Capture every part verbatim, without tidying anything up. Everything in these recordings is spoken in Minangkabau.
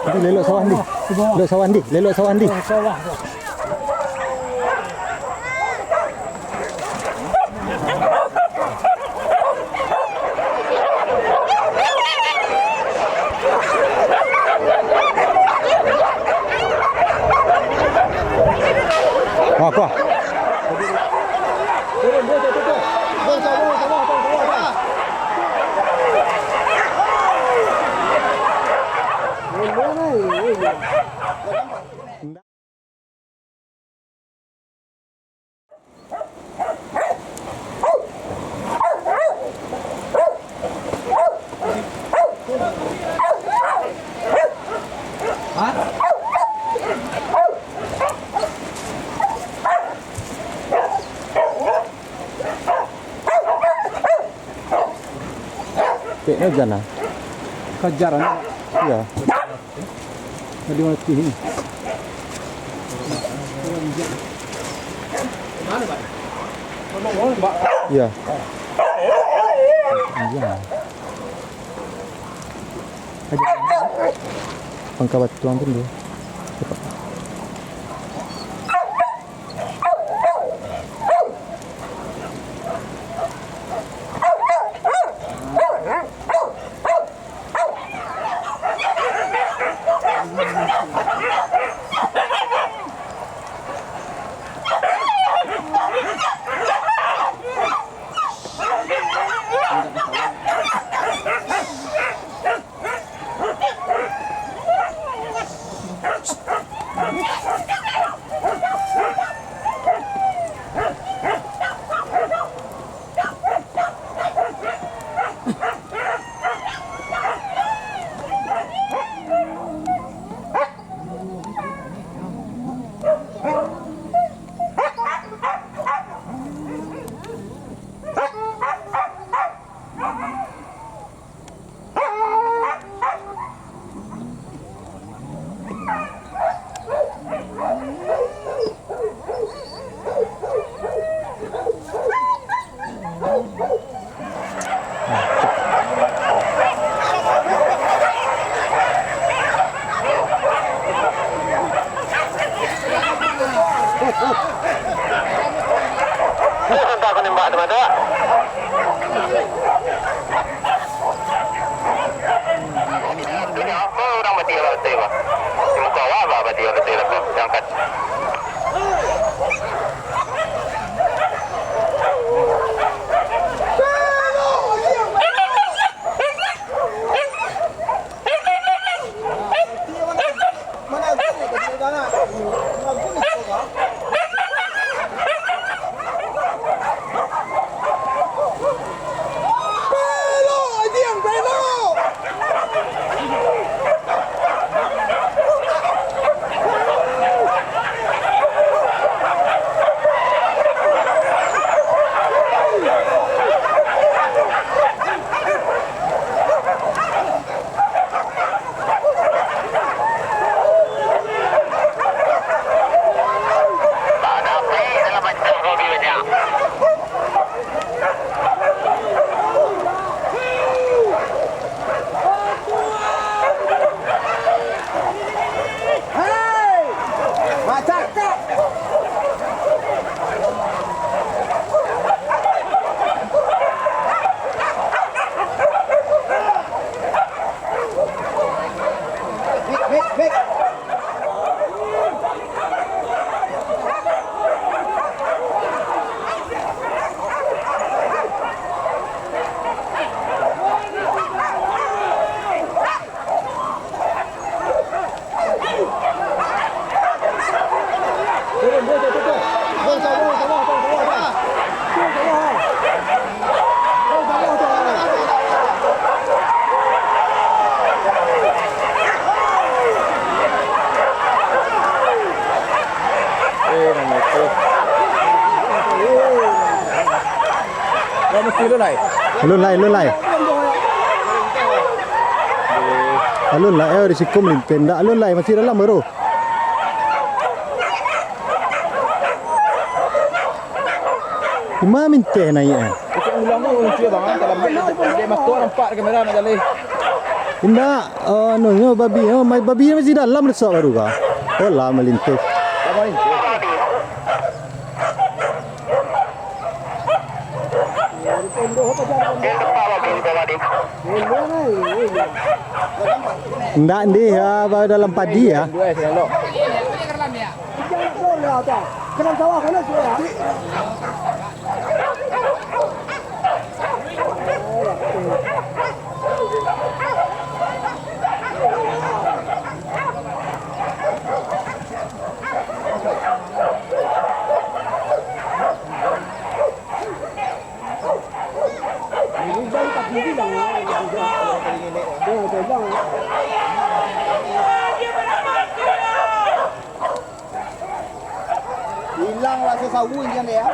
Lelok sawah ni. Lelok sawah ni. Lelok sawah ni. Wah, wah. Kayaknya hujan lah. Kajar anak. Iya. Tadi mati ni. Iya. Iya. Pangka batuang tu dulu. Cepat. Entah aku nembak tu mata. Ini apa orang mati kalau betul, bah? Di muka awak, bah, mati kalau betul, bah. Yang kat- Eh, namo tu. Lah, mesti lu lai. Alun lai, alun lai. Alun lai, eh, risiko malimpeh. Ndak alun lai, masih dalam baru. Ima minteh naiak, eh? Ulang tu, lucu, bang, eh. Kalau dia, dia motor nampak kamera nak jaleh. Indak, eh, anu nyo babi nyo, mai babi nyo masih dalam lesak baru ka. Oh lah malintih. Indak ndih, ya, baru dalam padi ya. Ilang raso sawu intian deh, ya.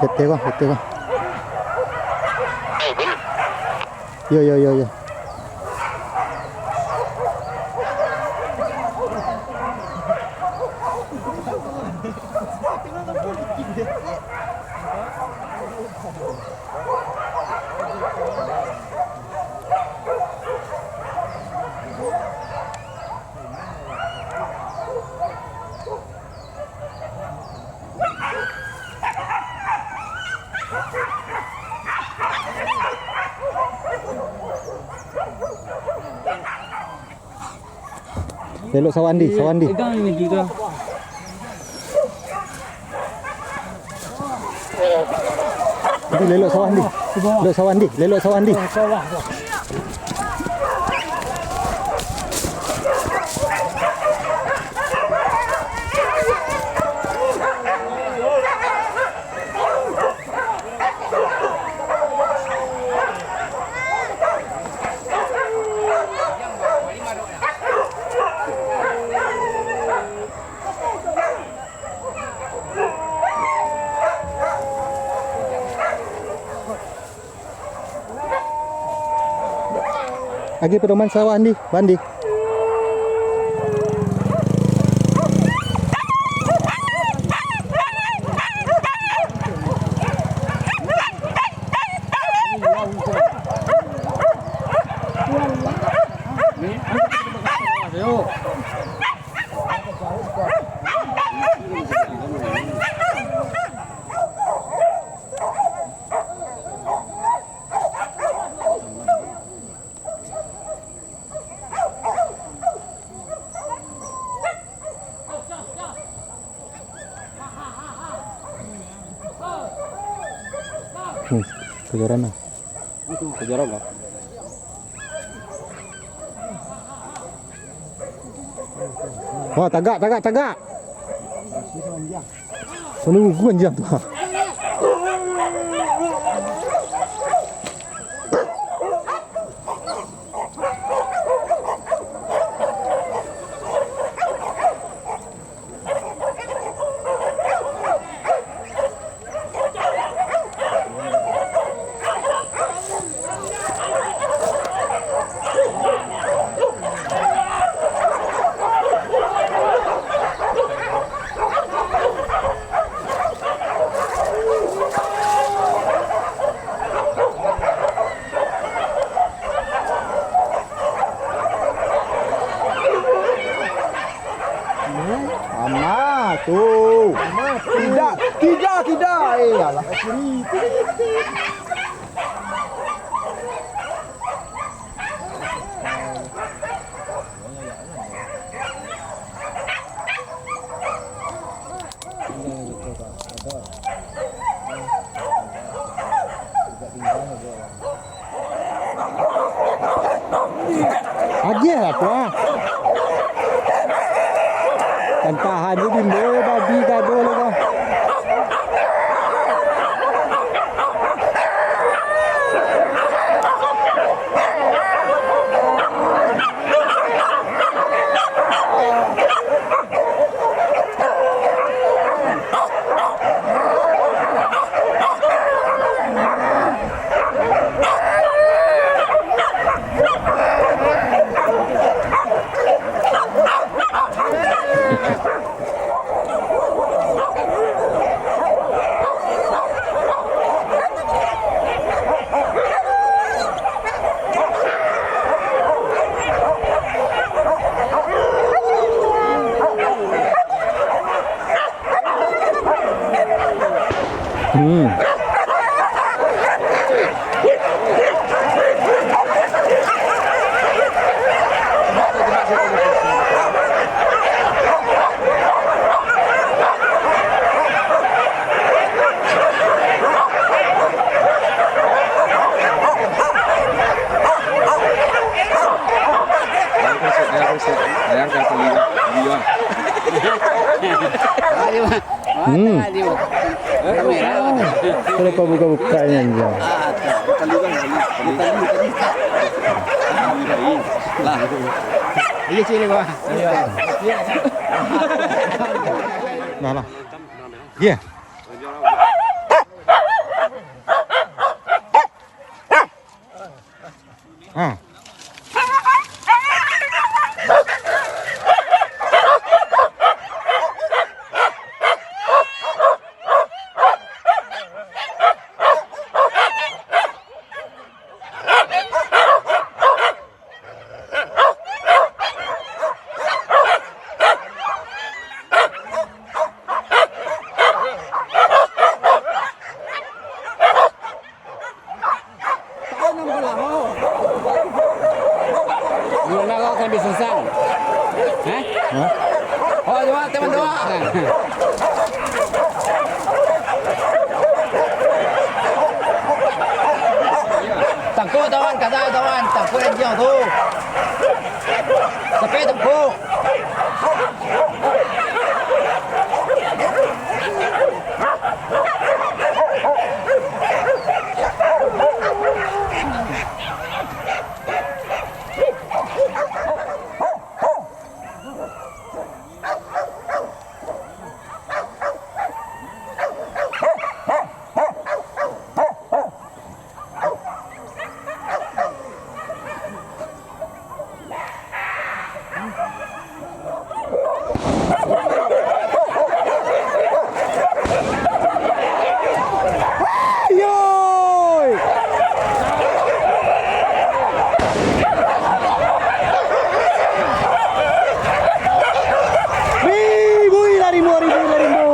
Ketek, Bang, ketek, Bang. Yo, yo, yo, yo. Lelok sawah, Andi, sawah, Andi. Pegang ini juga. Andi, lelok sawah, Andi. Lelok sawah, Andi. Lelok sawah, Andi. Agi pedoman sawah, Andi, Bandi. Hmm, keluaran lah. Keluaran lah. Wah, tagak, tagak, tagak. Selalu gua anjing tu. Ama tu. Tidak, tidak, tidak. Eh, alah. Agiah lah tu, ah. Kan tahan je bimbo, babi gaduh lah dah. Hmm. Hmm. Kenapa buka-bukanya, anjing? Lah. Iya, sini, Bang. Nah, lah. Iya. Ha. Gimana kau kan bisa sang? Hah? Hah? Oh, cuma teman doa. Tangkuk tawan, kada tawan, tangkuk yang jauh tu. Sampai tangkuk. Yoi! Ribu, ribu, ribu.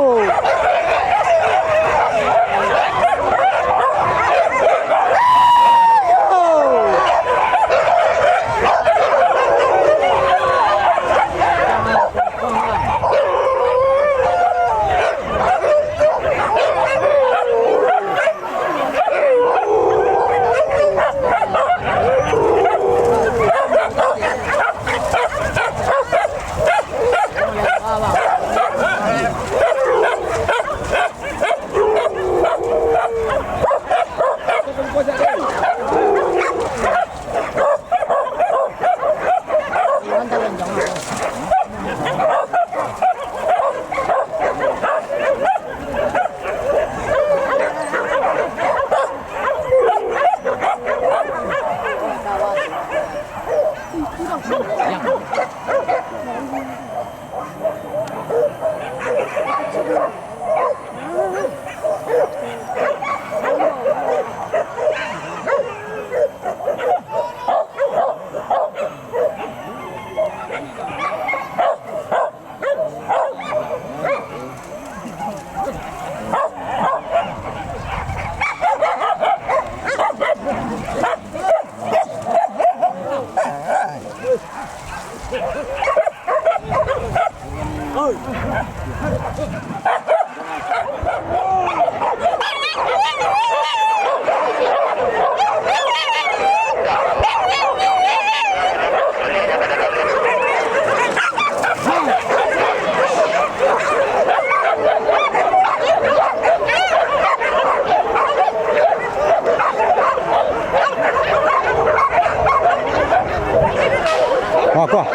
Apa?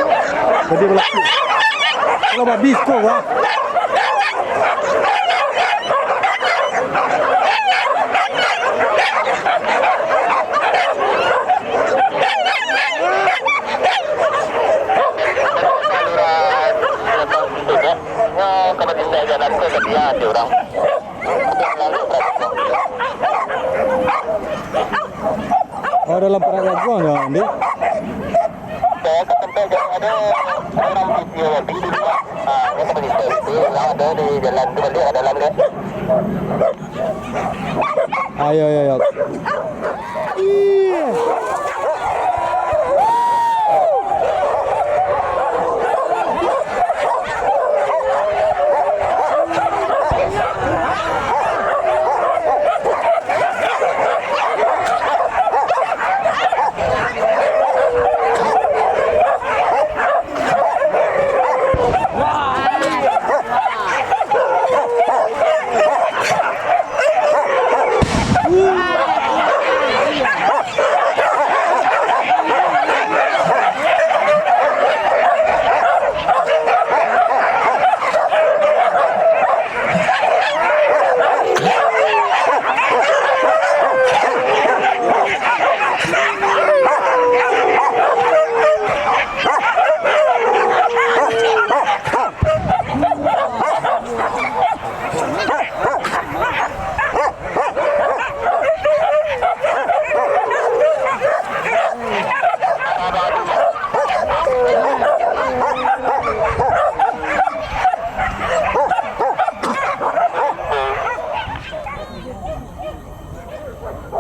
Jadi berlaku. Kalau babi ko, wah. Kalau tinggal jalan tu, tadi ada orang. Oh, dalam parak jaguang je, Andi? Saya ke tempat yang ada orang video tadi di rumah. Ah, ini tempat itu, itu, yang ada di jalan tu, balik ke dalam dia. Ayo, ayo, ayo.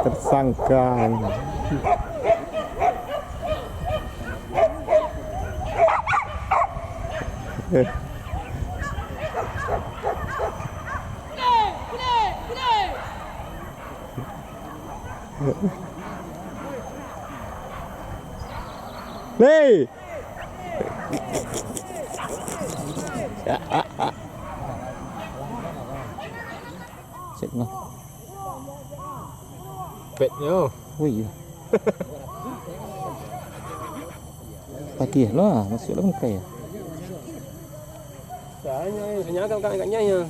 Tersangka. Hei! Cek lah. Petnyo. Oh iya. Pakai lah, masuklah bangkai ya. Hanya, hanya agak-agak ya.